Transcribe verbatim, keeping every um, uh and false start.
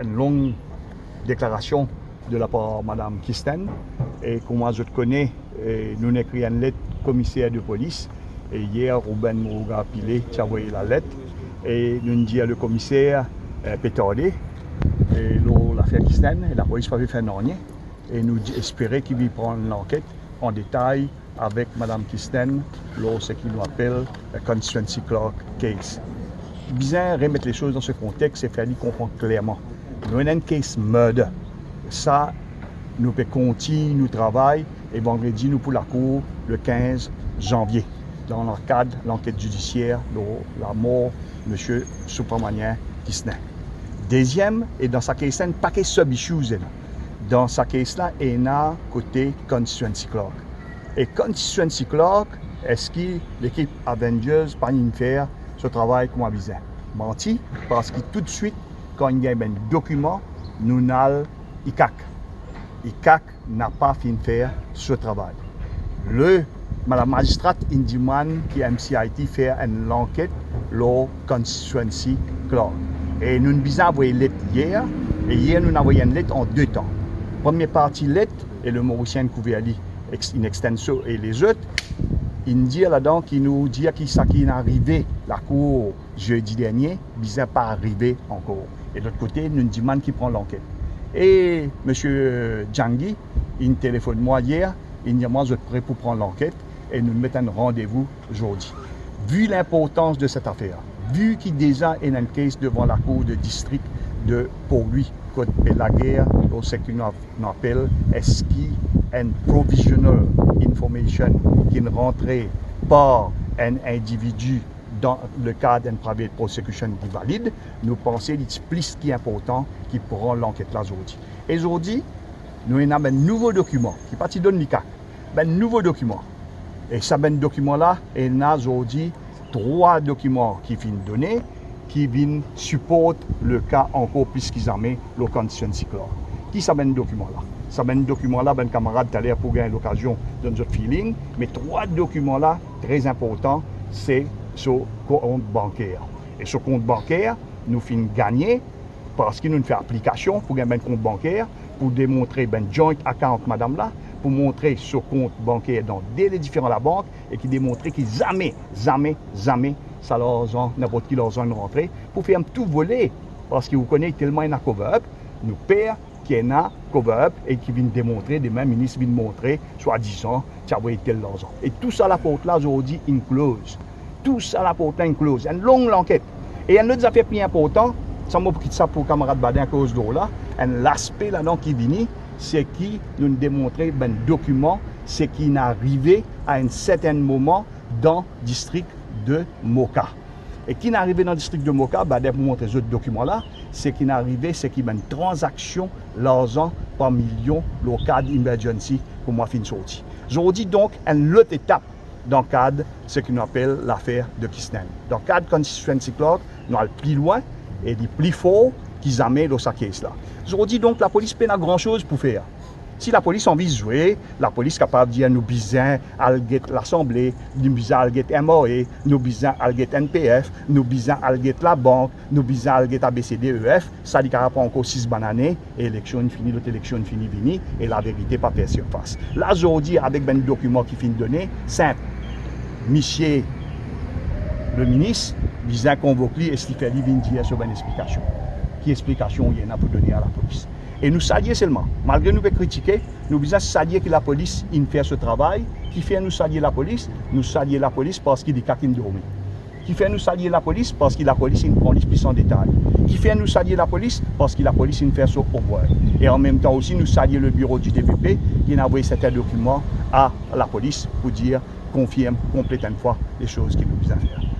Enn long deklarasion de lapar Madam Kisten, e kouma zot kone, e, nou ekrir enn let komiser de polis, e yer Ruben Mourouga Pillay ti avoy lalet, e nou dir le komiser, e, pe tarde, e, lor lafer Kisten, e lapolis pa pe fer nanye, e nou di-, espere ki li pran lanket an detay avek Madam Kisten lor seki nou apel, eh, constituency clerk case. Bizin remet lesoz dan so kontex e fer li konpran klerman. Nou ena enn case murder. Sa, nou pe kontign nou travay e vandredi nou pou lakour le kinz zanvie dan lakad lanket zidisier lor lamor Misie Subramanian Kisten. Deziem, e dan sa case la, enn pake sub-issues ena. Dan sa case la, ena kote constituency clerk. E constituency clerk, eski lekip Avengers pa'nn fer so travay kouma bizin? Manti, parski toutswit, kan inn gagn bann dokiman, nou'nn al ICAC. ICAC napa finn fer so travay. Le, lamazistrat inn dimann ki M C I T fer enn lanket lor constituency clerk. E nou'nn bizin avoy let yer, e yer nou'nn avoy enn let an de tan. Premie parti let, e le Morisien inn kouver li ex-, in extenso e lezot, inn dir ladan ki nou dir ki seki inn arive lakour zedi dernie bizin pa arive ankor. E lot kote, nou'nn dimann ki pran lanket. E Misie Jangi inn telefonn mwa yer, inn dir mwa zot pre pou pran lanket e nou'nn met enn randevou zordi. Vu linportans de set afer, vu ki deza ena enn case devan lakour de distrik de Port Louis, kot pe lager lor seki nou ap-, nou apel, eski enn provisional information ki'nn rantre par enn individi dan le kad enn private prosecution ki valid, nou panse li ti plis ki inportan ki pran lanket la zordi. E zordi, nou ena bann nouvo dokiman ki pa ti donn ICAC, bann nouvo dokiman. E sa bann dokiman la, ena zordi trwa dokiman ki finn done, ki vinn siport le ka ankor plis ki zame lor constituency clerk. Ki sa bann dokiman la? Sa bann dokiman la, bann kamarad taler pou gagn lokazion donn zot feeling, me trwa dokiman la, tre inportan, se so kont banker. E so kont banker, nou finn gagne, parski nou'nn fer aplikasion pou gagn bann kont banker, pou demontre bann joint account madam la, pou montre so kont banker dan de le diferan labank, e ki demontre ki zame, zame, zame sa larzan, ninport ki larzan inn rantre, pou fer tou vole, parski ou kone telman ena cover up, nou per ki ena cover up e ki vinn demontre, demin minis vinn montre, swadizan, ti avoy tel larzan. E tou sa laport la zordi inn close. Tou sa laport la inn close. Enn long lanket. E enn lot zafer pli inportan, sa mo pou kit sa pou kamarad Baden koz lor la, enn laspe ladan ki vini, se ki nou'nn demontre bann dokiman, seki inn arive a enn sertenn moman dan distrik de Moka. E ki'nn arive dan distrik de Moka, Baden pou montre zot dokiman la, seki inn arive, seki bann tranzaksion larzan par milion lor kad emergency kouma finn sorti. Zordi donk, enn lot etap dan kad seki nou apel lafer de Kisten. Dan kad constituency clerk, nou al pli lwin e li pli for ki zame lor sa case la. Zordi donk, lapolis pena gran soz pou fer. Si lapolis anvi zwe, lapolis kapav dir nou bizin al get Lasanble, nou bizin al get M R A, nou bizin al get N P F, nou bizin al get labank, nou bizin al get A B C D E F, sa li kapav pran ankor sis bann ane, e eleksion inn fini, lot eleksion inn fini vini, e laverite pa fer sirfas. La zordi, avek bann dokiman ki finn done, sinp, misie le minis bizin konvok li e li fer li vinn dir so bann explikasion. Ki explikasion ou ena pou done a lapolis? E nou salie selman, malgre nou pe kritike, nou bizin salie ki lapolis inn fer so travay. Kifer nou salie lapolis? Nou salie lapolis parski li pa kinn dormi. Kifer nou salie lapolis? Parski lapolis inn pran li plis an detay. Kifer nou salie lapolis? Parski lapolis inn fer so homework. E anmemtan osi, nou salie le biro du D P P ki'nn avoy sertin dokiman a lapolis pou dir, konfirm, konplet enn fwa lesoz ki nou bizin fer.